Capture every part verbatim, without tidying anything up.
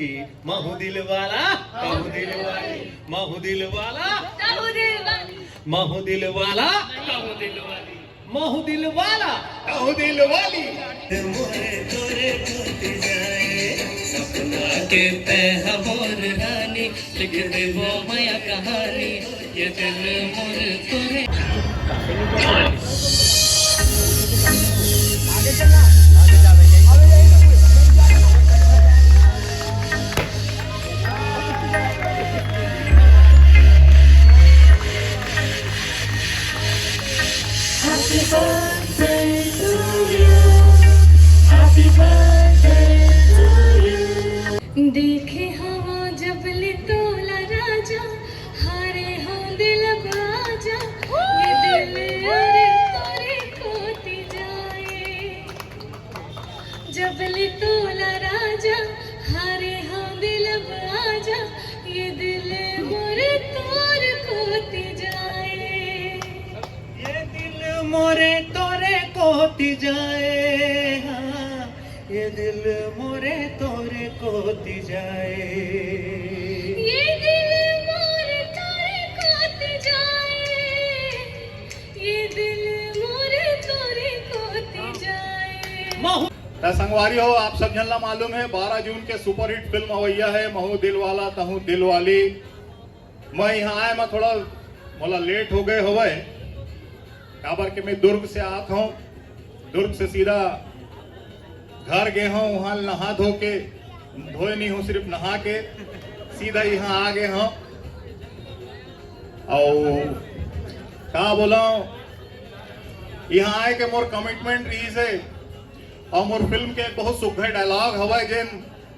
महू दिल वाला, महू दिल वाली, महू दिल वाला, महू दिल वाला, महू दिल वाला, महू दिल वाला, महू दिल वाला, महू दिल वाली। मोरे तोरे टूट जाए सपना के तय हमर रानी, लिख देबो मया कहानी। ये दिल मोर तोरे। देखे हवा जब ले तोला राजा, हारे हम दिल बाजा, ये दिल अरे तोरे कोती जाए। जब ले तोला राजा, हारे हम दिल बाजा, ये दिल मोरे तोर कोती जाए। ये दिल मोरे तोरे कोती जाए, हाँ, ये दिल मोरे तोरे कोती जाए। ये दिल मोरे तोरे कोती जाए, ये दिल मोरे तोरे कोती जाए। त संगवारी हो, आप सब झन ला मालूम है, बारह जून के सुपरहिट फिल्म अवैया है महू दिल वाला तहू दिल वाली। मैं यहाँ आए, मैं थोड़ा, मोला लेट हो गए हवय, काबर के मैं दुर्ग से आत हूँ। दुर्ग से सीधा घर गए हूँ, वहाँ नहा धो के, धोए नहीं हूँ, सिर्फ नहा के सीधा यहाँ आ गए हूँ। और का बोला, यहाँ आए के मोर कमिटमेंट रही से, और मोर फिल्म के एक बहुत सुघर डायलॉग हवा, जेन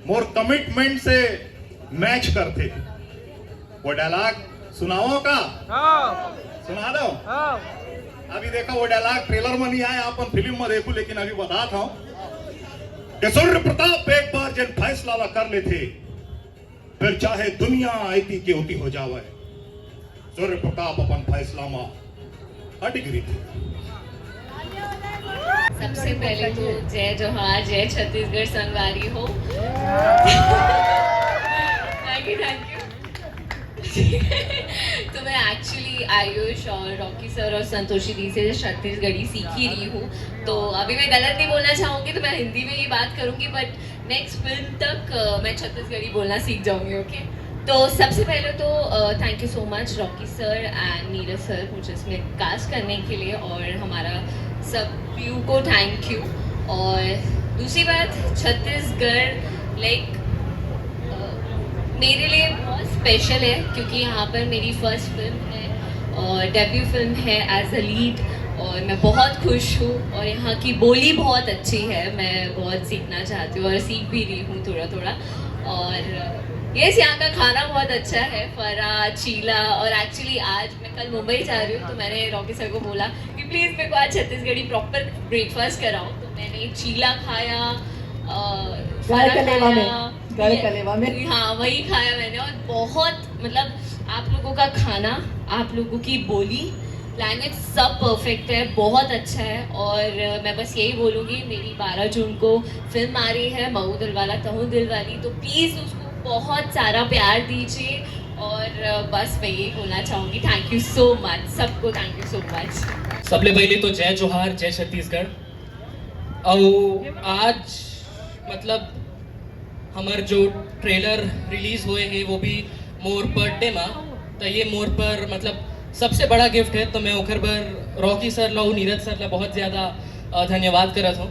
मोर कमिटमेंट से मैच करथे। वो डायलॉग सुनाओ का? हाँ। सुना दो। हाँ। अभी देखो, वो डायलॉग ट्रेलर में नहीं आया, अपन फिल्म में देखो, लेकिन अभी बताता हूँ कि सूर्य प्रताप एक बार जन फैसला ला कर लेथे, फिर चाहे दुनिया आईती केवती हो जावे, सूर्य प्रताप अपन फैसला में अडिग रहिथे। सबसे पहले तो जय जोहार, जय छत्तीसगढ़ संगवारी हो। Thank you, thank you. तो मैं एक्चुअली आयुष और रॉकी सर और संतोषी दी से छत्तीसगढ़ी सीख ही रही हूँ। तो अभी मैं गलत नहीं बोलना चाहूँगी, तो मैं हिंदी में ही बात करूँगी, बट नेक्स्ट फिल्म तक अ, मैं छत्तीसगढ़ी बोलना सीख जाऊँगी। ओके, तो सबसे पहले तो thank you so much Rocky sir and Neeraj sir मुझे इसमें कास्ट करने के लिए, और हमारा सब क्रू को थैंक यू। और दूसरी बात, छत्तीसगढ़ लाइक मेरे लिए बहुत स्पेशल है, क्योंकि यहाँ पर मेरी फर्स्ट फिल्म है और डेब्यू फिल्म है एज अ लीड, और मैं बहुत खुश हूँ। और यहाँ की बोली बहुत अच्छी है, मैं बहुत सीखना चाहती हूँ और सीख भी रही हूँ थोड़ा थोड़ा। और यस, यहाँ का खाना बहुत अच्छा है, फरा, चीला, और एक्चुअली आज मैं कल मुंबई जा रही हूँ, तो मैंने रॉकी सर को बोला कि प्लीज मेरे को आज छत्तीसगढ़ी प्रॉपर ब्रेकफास्ट कराओ। तो मैंने चीला खाया, अ, गढ़ फरा कलेवा में, खाया, गढ़ ये- कलेवा में। हाँ, वही खाया मैंने। और बहुत, मतलब, आप लोगों का खाना, आप लोगों की बोली, लैंग्वेज, सब परफेक्ट है, बहुत अच्छा है। और अ, मैं बस यही बोलूँगी, मेरी बारह जून को फिल्म आ रही है महू दिलवाला तहू दिलवाली, तो प्लीज़ उसको बहुत सारा प्यार दीजिए। और अ, बस मैं यही बोलना चाहूँगी, थैंक यू सो मच सबको, थैंक यू सो मच। सबले पहले तो जय जोहार, जय छत्तीसगढ़। और आज, मतलब, हमर जो ट्रेलर रिलीज हुए हैं, वो भी मोर बर्थडे मा, तो ये मोर पर, मतलब, सबसे बड़ा गिफ्ट है। तो मैं ओखर बर रॉकी सर ला, नीरज सर ला बहुत ज़्यादा अ, धन्यवाद करत हूँ।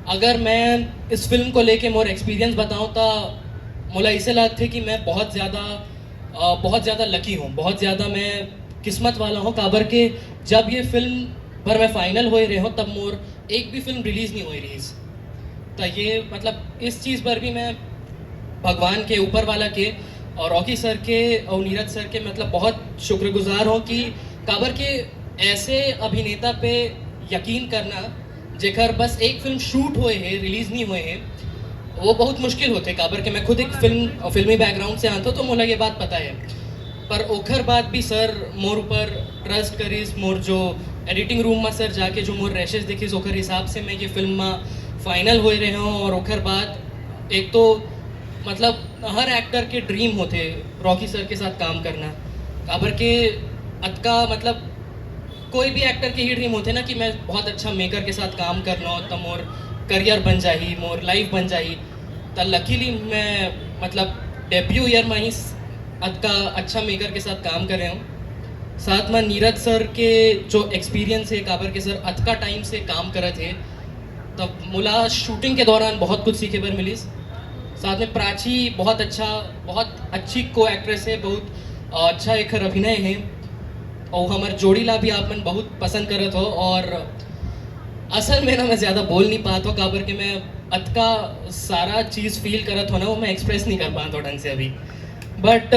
अगर मैं इस फिल्म को लेके मोर एक्सपीरियंस बताऊँ, तो मोला इसे लगते कि मैं बहुत ज़्यादा अ, बहुत ज़्यादा लकी हूँ, बहुत ज़्यादा मैं किस्मत वाला हूँ। काबर के जब ये फिल्म पर मैं फाइनल होए रहे हूँ, तब मोर एक भी फिल्म रिलीज नहीं हुई रही। तो ये, मतलब, इस चीज़ पर भी मैं भगवान के, ऊपर वाला के, और रॉकी सर के और नीरज सर के, मतलब, बहुत शुक्रगुजार हूँ कि काबर के ऐसे अभिनेता पे यकीन करना, जेकर बस एक फिल्म शूट हुए है, रिलीज नहीं हुए है, वो बहुत मुश्किल होते। काबर के मैं खुद एक फिल्म, फिल्मी बैकग्राउंड से आता हूँ, तो मोला ये बात पता है। पर ओखर बाद भी सर मोर ऊपर ट्रस्ट करिस, मोर जो एडिटिंग रूम में सर जाके जो मोर रैशेस देखिस, ओखर हिसाब से मैं ये फिल्म में फाइनल होए रहे हूँ। और ओखर बाद एक तो मतलब हर एक्टर के ड्रीम होथे रॉकी सर के साथ काम करना। काबर के अतका मतलब कोई भी एक्टर के ही ड्रीम होथे ना कि मैं बहुत अच्छा मेकर के साथ काम करना हो, त मोर करियर बन जाही, मोर लाइफ बन जाही। त लकीली मैं मतलब डेब्यू ईयर में ही अतका अच्छा मेकर के साथ काम करे हूँ। साथ में नीरज सर के जो एक्सपीरियंस है, काबर के सर अतका टाइम से काम करत हे, तब मोला शूटिंग के दौरान बहुत कुछ सीखे बर मिलिस। साथ में प्राची बहुत अच्छा, बहुत अच्छी को एक्ट्रेस है, बहुत अच्छा एक अभिनय है, और हमर जोड़ी ला भी आप मन बहुत पसंद करत हो। और असल में ना मैं ज़्यादा बोल नहीं पाता हूँ, काबर के मैं अतका सारा चीज़ फील करत हो ना, वो मैं एक्सप्रेस नहीं कर पाता हूँ ढंग से अभी। बट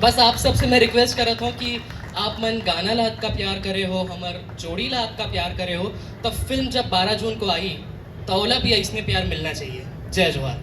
बस आप सबसे मैं रिक्वेस्ट करत हूँ कि आप मन गाना ला अतका प्यार करे हो, हमर जोड़ी ला अतका प्यार करे हो, तब फिल्म जब बारह जून को आई, तो ओला भी इसमें प्यार मिलना चाहिए। जय जोहार।